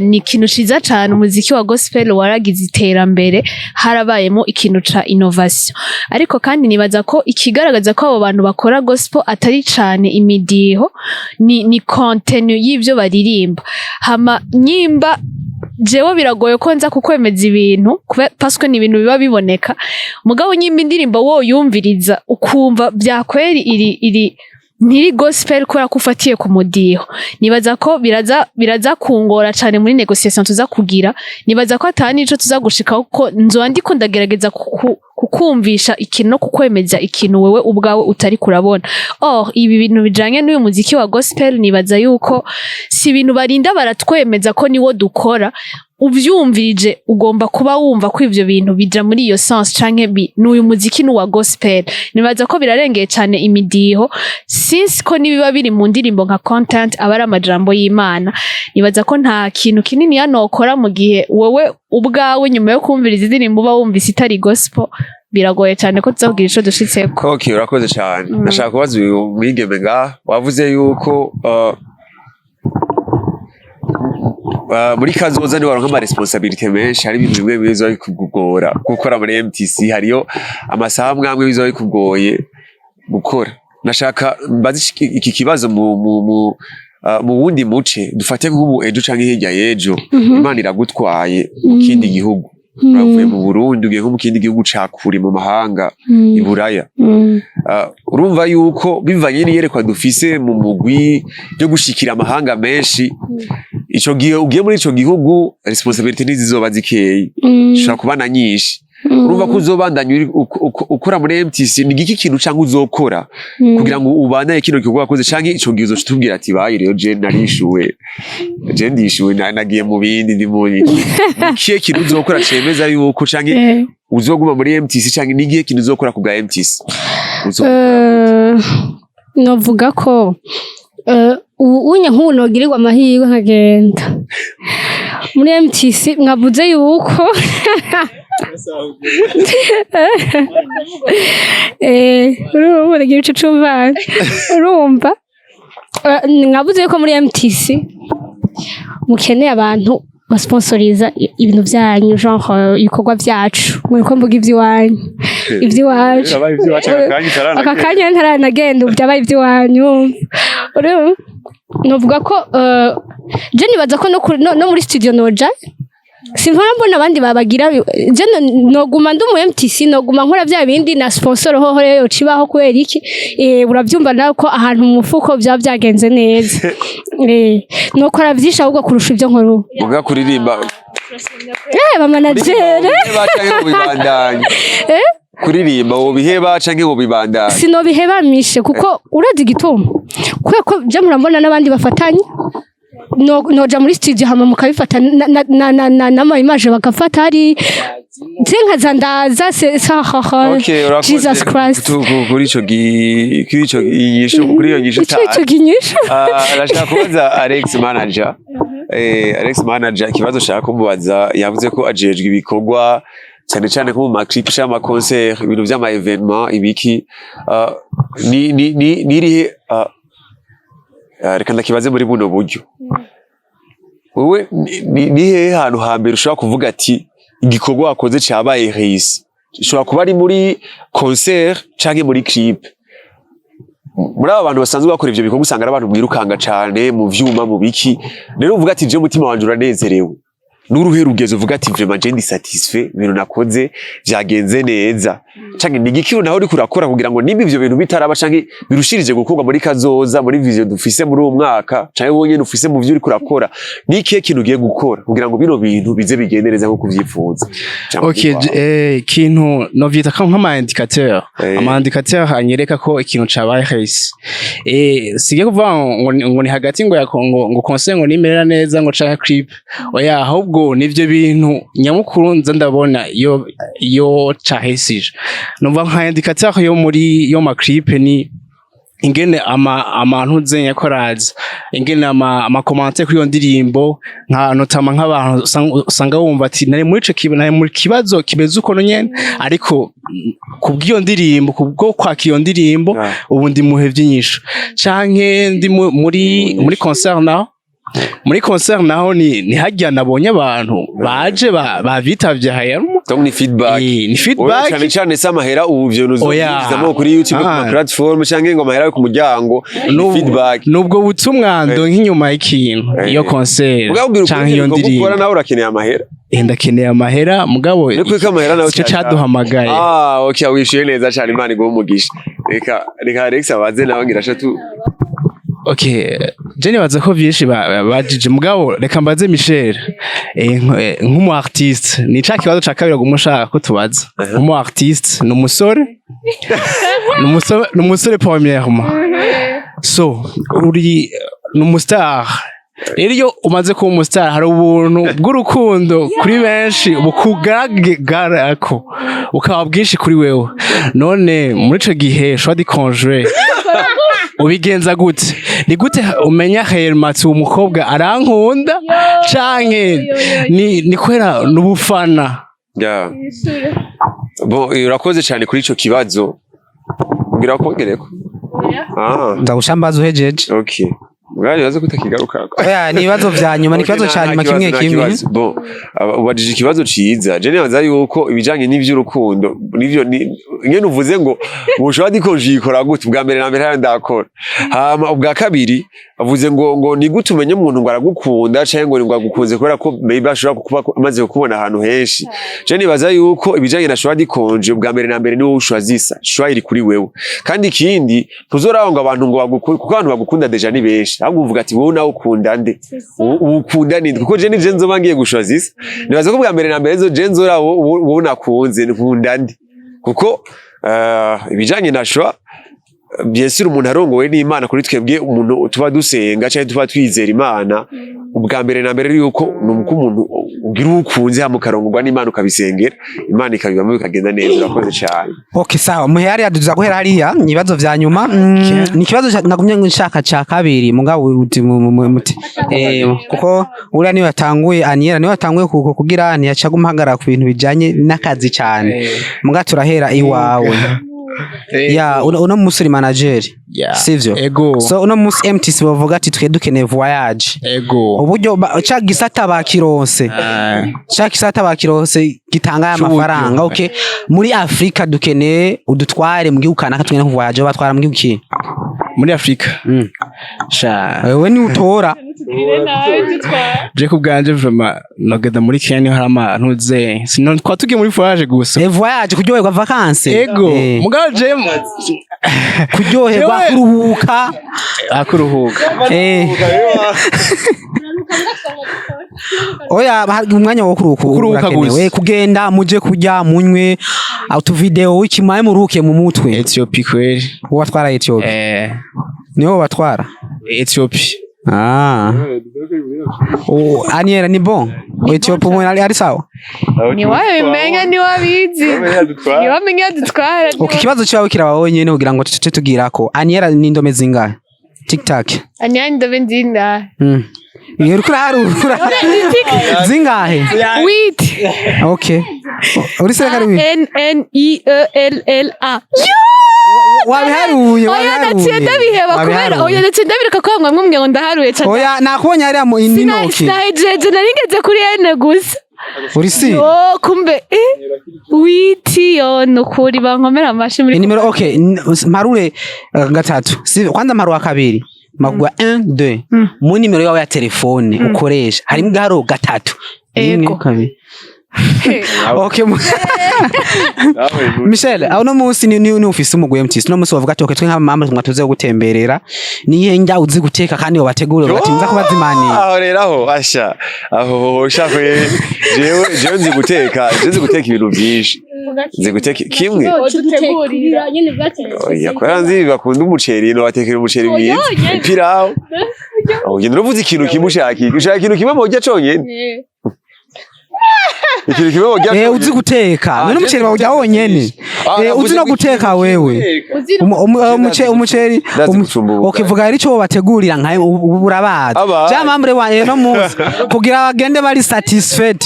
ni ikintu ciza cane. Umuziki wa gospel waragize iterambere, harabayemo ikintu ca innovation, ariko kandi nibaza ko ikigaragaza ko abo bantu bakora gospel atari cane imidiho, ni contenu y'ivyo baririmba. Hama nyimba jewe biragoye ko nza kukwemeza ibintu parce que ni ibintu biba biboneka, mugabo nyimba indirimbo woyumviriza ukumva vyakweri iri ntiri gospel kubera ko ufatiye ku mudiho, nibaza ko biraza kungora cane muri négociation tuza kugira. Nibaza ko ata nico tuza gushikaho, kuko nzoba ndiko ndagerageza kukwemeza Kukumvisha ikintu no kukwemeza ikintu wewe ubwawe utari kurabona. Or ibi bintu bijanye n'uyu muziki wa gospel, nibaza yuko si ibintu barinda baratwemeza ko niwo dukora. Uvyumvirije ugomba kuba wumva ko ivyo bintu bija muri iyo sens canke n'uyu muziki n'uwa gospel. Nibaza ko birarengeye cane imidiho, since ko nibiba biri mu ndirimbo nka content aba ari amajambo y'Imana. Nibaza ko nta kintu kinini yanokora mu gihe wowe ubwawe nyuma yo kumviriza indirimbo uba wumvise itari gospel. Biragoye cyane ko tuzabwira ico dushitseko. Okay, urakoze cyane. Nashaka kubaza uyu mwigeme ngaha, wavuze yuko muri kazoza niwaronka ama responsabilité menshi, hari ibintu bimwe bizoba bikugora gukora muri MTC, hariyo amasaha amwe amwe bizoba bikugoye gukora. Nashaka mbaze iki kibazo mu wundi muce. Dufate nk'ubu ejo canke hirya y'ejo, Imana iragutwaye mu kindi gihugu, uravuye mu Burundi ugiye nko mu kindi gihugu ca kure, mu mahanga, i Buraya. Urumva yuko bivanye n'iyerekwa dufise mu mugwi ryo gushikira amahanga menshi, ico gihe ugiye muri ico gihugu responsabilité ntizizoba zikeyi, zishobora kuba na nyinshi. Urumva ko uzobandanya ukora muri MTC? Ni giki kintu canke uzokora kugira ngo ubandanye kino gikorwa wakoze, canke ico gihe uzoca utubwira ati: "Bayi rero, je narishuwe, je ndishuwe, nagiye mu bindi, ndi muri"? Ni ikihe kintu uzokora cemeza yuko, canke uzoguma muri MTC, canke ni igihe kintu uzokora ku bwa MTC? Uzokora? Novuga ko ubu unye nk'ubu nogirirwa amahirwe nkagenda muri MTC, mwavuze yuko urumva nagira ico c'umwana, urumva. Mwavuze yuko muri MTC mukeneye abantu basponsoriza ibintu vyanyu, genre ibikorwa vyacu. Muriko mvuga ivy'iwanyu, ivy'iwacu. Birabaye ivy'iwacu aka kanya utaranagenda. Aka kanya ntaranagenda, ubu byabaye iby'iwanyu. Urumva, novuga ko je nibaza ko no muri studio noja simpora mbona abandi babagira. Je noguma ndi umu MTC, noguma nkora bya bindi na sponsor hoho rero yocibaho. Kubera iki? Urabyumva nawe ko ahantu mu mufuko byaba byagenze neza, nokora vyinshi ahubwo kurusha ibyo nkora ubu. Muga kuririmba Ba manager. Wobiheba canke wobibandanya? Kuririmba wobiheba canke wobibandanya? Sinobihebamishe, kuko urazi igituma, kubera ko je murambona n'abandi bafatanye. Noja muri studio hama mukabifata n'ama image bagafata, hari je nkaza ndaza se ha ha. Okay, urakoze. Jesus Christ. Kuri ico inyishu, kuri iyo nyishu. Ico kinyishu. Ah, ndashaka kubaza Alex manager. Alex manager, ikibazo nshaka kumubaza, yavuze ko ajejwe ibikorwa cyane cyane nko mu ma clip cyangwa ama concert, ibintu vy'ama événement ibiki. Ni nirihe, reka ndakibaze muri buno buryo: wewe ni hehe hantu hambere ushobora kuvuga ati igikorwa wakoze cabaye réussi? Ishobora kuba ari muri concert canke muri clip. Muri aba bantu basanzwe bakora ivyo bikorwa, usanga ari abantu mwirukanga cane mu vyuma, mu biki. Rero uvuga ati: "Je umutima wanje uranezerewe." N'uruhe rugezo uvuga ati: "Vraiment, je ndi satisfait, ibintu nakoze vyagenze neza"? Canke ni igiki naho uriko urakora kugira ngo nimba ivyo bintu bitaraba canke birushirije gukorwa muri kazoza, muri vision dufise muri uwo mwaka, canke wowe nyene ufise mu vyo uriko urakora, ni ikihe kintu ugiye gukora kugira ngo bino bintu bize bigende neza nkuko uvyifuza? Jambo Okay, ryawe. Ikintu novyita ko nk'ama indicateur, ama indicateur anyereka ko ikintu cabaye réussi, sige kuvuga ngo ni hagati ngo ya ngo concert ngo nimerera neza ngo canke clip, oya, ahubwo nivyo bintu nyamukuru nza ndabona iyo cahesije. Numva nka indicateur yo muri yo ma clip ni ingene ama amantu yakoraza, ingene ama commentaire kuri iyo ndirimbo, nka notama nk'abantu usanga wumva ati nari muri ico nari muri kibazo kimeze uko nyene, ariko kubw'iyo ndirimbo, kubwo kwaka iyo ndirimbo, ubu ndi muhe vy'inyishu, canke ndi muri concert naho, muri concert naho ni harya nabonye abantu baje bavitavye hayarimo. Donc ni feedback. Ni Oya, feedback. Cyane cyane se amahera ubu ivyo Oya. nuzobinjizamo kuri YouTube, ku ma platform, canke ngo amahera yo ku muryango, ni feedback. Nubwo butumwa ndonka inyuma y'ikintu, iyo concert Mugabo ubwira canke iyo ukuri, ndirimbo. ukora nawe urakeneye amahera. Ndakeneye amahera, mugabo Ni kuko amahera nawe sico caduhamagaye. Ah, okay, wishuye neza cyane, Imana iguhe umugisha. Reka Alex abaze nawe, ngira tu. Okay, je nibaza ko vyinshi bajije, mugabo reka mbaze Michel, nk'umu artiste, ni ca kibazo ca kabiri aguma ushaka ko tubaza. Nk'umu artiste, ni umusore, ni umusore premièrement, so uri ni umustar. Rero iyo umaze kuba umustar, hari ubuntu bw'urukundo kuri benshi bukugaragarako, bukaba bwinshi kuri wewe. None muri ico gihe choix du conjoint ubigenza gute? Ni gute umenya réellement uwo mukobwa arankunda, canke ni kubera n'ubufana? Yeah. Bon, urakoze cyane kuri ico kibazo. Ngira kongereko. Ah, Ndagushambaza uhejeje. okay. Bwari bazo kutakigarukako. Oya, ni ibibazo vya nyuma, ni ikibazo Okay, ca nta nyuma kibazo, kimwe nta kimwe. kibazo. Bon, ubajije ikibazo ciza. Je nibaza yuko ibijanye n'ivy'urukundo, nivyo ngene uvuze ngo mushobora diko jikora gute, ubwa mbere na mbere hariya ndakora. Hama ubwa kabiri avuze ngo ni gute umenye umuntu ngo aragukunda canke ngo agukunze kubera ko maybe ashobora kuba amaze kukubona ahantu henshi. Je nibaza yuko ibijanye na choix du conjoint, ubwa mbere na mbere ni wowe ushwazisa, choix iri kuri wewe. Kandi ikindi, ntuzoraba ngo abantu ngo bagukunda, kuko abantu bagukunda déjà ni benshi. Ahubwo uvuga ati wowe nawe ukunda nde? Ukunda ninde? Kuko je nije nzoba ngiye gushwazisa. Nibaza ko ubwa mbere na mbere je nzora wowe nakunze, nkunda nde? Kuko ibijanye na choix, bien sûr, umuntu arongowe n'Imana, kuri twebwe umuntu tuba dusenga canke tuba twizera Imana, ubwa mbere na mbere yuko ni uko umuntu ugira uwukunze hama ukarongorwa n'Imana, ukabisengera, Imana ikabibamo, bikagenda neza. Urakoze cyane. Okay, sawa, muhe hariya, duza guhera hariya ibibazo vya nyuma. Ni ikibazo nagumye nshaka ca kabiri, mugabo uti muti kuko uriya niwe yatanguye, Aniela niwe yatanguye kugira ntiyaca guhagarara ku bintu bijanye n'akazi cyane. Muga turahera iwawe ya uno musi uri manager, sivyo? Ego. So uno musi MTC bavuga ati twe dukeneye voyage, Ego. uburyo ca gisata bakironse, ca gisata bakironse gitanga aya C'uburyo. mafaranga. Okay, muri Afrika dukeneye udutware mu gihugu kanaka, tugende ku voyage, batwara mu gihugu ki? Muri Afrika? Sha. Wewe ni utora. Je ku bwanje vraiment nogenda muri Kenya, niho hari amantu ze sino twa tugiye muri voyage gusa. Eh, voyage, kuryoherwa, vacances. Ego. Mugabo je Kuryoherwa, kuruhuka. Akuruhuka. Oya, hari umwanya wo kuruhuka Kuruhuka urakenewe. gusa. Kugenda muje kurya, munywe utuvideo ikimaye, muruhuke mu mutwe. Ethiopie kweli. Uwatwara Ethiopia? Eh. Niho batwara? Ethiopie. Ah. Oh, Aniela, ni bon? Ethiopia umwe ari sawa? Niwabimenya, niwabizi, niwamenya dutwara. Okay, ikibazo cyawe kiraba wenyene kugira ngo tuce tugirako. Aniela, ni indome zingahe? Tic tac. Aniela, indobe nzingahe? Iyo uriko uraharura zingahe? Huit. Okay. Uri seka ari N N I E L L A. Wabiharuye? Oya, naciye ndabiheba kubera Wabiharuye. Oya, naciye ndabireka kubera mwamwe ngo ndaharuye cyane. Oya, nakubonye hariya mu intoki. Sinahejeje, nari ngeze kuri N gusa. Uri si? Yo, kumbe huit, yo nukuri bankomera amashi muri. Inimero, okay, mparure gatatu. Si kwanza mparura kabiri. Magwa 1 2. Mu nimero yawe ya telefone ukoresha harimo igaharo gatatu. Rimwe, Ego. kabiri. Okay. Michel, aho no munsi ni ufise umugwi MTC. No munsi bavuga ati okay, twe nka mama tumwa tuze gutemberera. Niye njya uzi guteka kandi wabategurira bati nza kubazimaniye. Aho rero, aho asha, aho shaka jewe nzi guteka, jewe nzi guteka ibintu byinshi, nzi guteka kimwe. Oya, kubera nzi bakunda umuceri, no batekera umuceri mwiza, ipirawu. Ugenda uravuze ikintu kimwe, ushaka ikintu kimwe murya conyene, ikintu kimwe murya Eh, uzi conyene. guteka. Ah, None je umuceri nzi bawurya guteka wonyene. byinshi. Ah, Eh, uzi navuze no ngo guteka ikintu wewe. Umuceri Ndazi gucumba ubugari. Okay, vuga hari ico bategurira nka ubu urabazi. Aba. Ja mambre wa no munsi kugira bagende bari satisfied.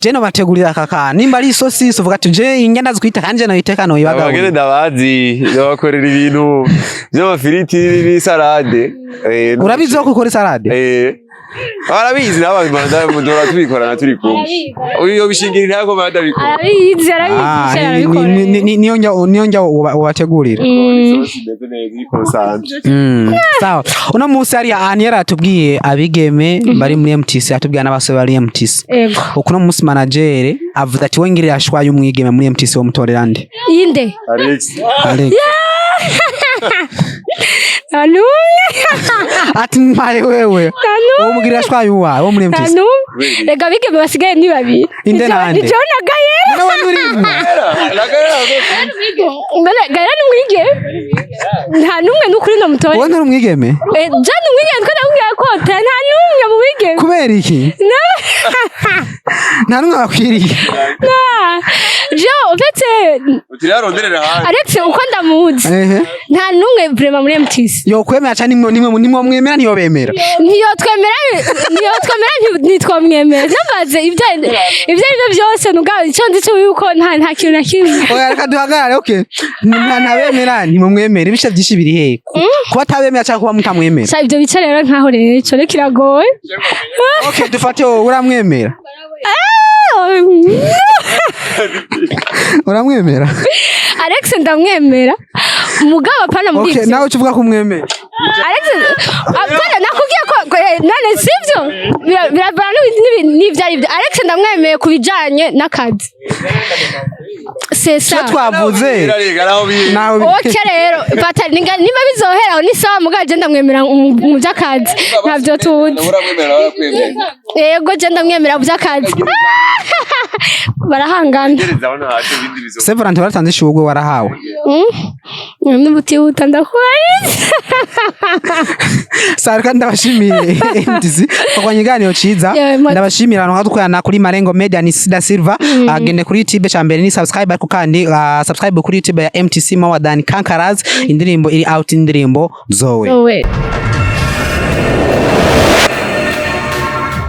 Je no bategurira aka kantu. Nimba ari isosi uvuga ati je inge ndazi kwita kandi je no iteka no Abagene ibagaburira. ndabazi, ndabakorera ibintu by'amafiriti n'isalade. Urabizi ko ukora salade? Eh, barabizi nabo, dora tubikorana turi kumwe. Uyu bishingira intako ndabikora. Arabizi, arabizi. Ah, arabikora. niyo njya ubategurira. Isosi imeze neza iri concentré. Sawa. Uno munsi hariya Aniela atubwiye abigeme bari muri MTC, atubwiye n'abasore bari MTC. Ego. Ukuno munsi manager avuze ati we ngirira shwaye umwigeme muri MTC, wo mutorera nde? Inde? Alex. Alex. Nta n'umwe. Ati mpaye wewe. Nta n'umwe. Uwo mugira shwaye uwawe wo muri Nta MTC? n'umwe. Rega abigeme basigaye ni babiri. Inde nande? Ni John na Gayera. Nawe nturimwo? Mbona Gayera ni umwigeme, nta n'umwe n'ukuri nomutora. Wowe nturi umwigeme? John ni umwigeme, twe ndamubwira ko nta n'umwe mu bigeme. Kubera iki nta n'umwe bakwiriye? Jo, en fait, utiraronderera hanze. Alex uko ndamuzi, nta n'umwe vraiment muri MTC. Yokwemera cyane, nimwe mwemera, ntiyobemera? Ntiyotwemera, ntiyotwemera, ntitwamwemera. Ntambaze ibyo ari byo byose, nuga icyo nzi cyo yuko nta kintu na kimwe. Oya, reka duhagarare. Okay, ntabemera, ntimumwemera, ibice byinshi biri he? Kuba atabemera cyangwa kuba mutamwemera? Sha, ibyo bice rero nkaho rero ico rero kiragoye. Okay, dufate wowe uramwemera? Uramwemera? Alex ndamwemera, mugabo apana muri Okay, ivyo. nawe uca uvuga ko umwemera? Alex apana, nakubwiye ko none sivyo. Biravana n'ivyo ari byo. Alex ndamwemeye ku bijanye n'akazi, c'est ça. Icyo twavuze nawe. Ok, rero fata niba bizohera aho ni sawa, mugabo je ndamwemera mu by'akazi, ntabyo tuzi. Uramwemera, warakwemera? Yego, je ndamwemera mu by'akazi, barahangana. Gereza aho ntaco ibindi bizo. Saint Valentin waratanze ishurwe, warahawe? N'ubutihuta ndakubaritse. Sarika, ndabashimiye MTC kwa ikiganiro ciza. Yewe, Ndabashimira abantu badukorana kuri Marengo Media, ni Sida Silva. Agende kuri YouTube, cya mbere ni subscribe, ariko kandi subscribe kuri YouTube ya MTC More Than Conquerors. Indirimbo iri out, indirimbo Zoe. Zoe.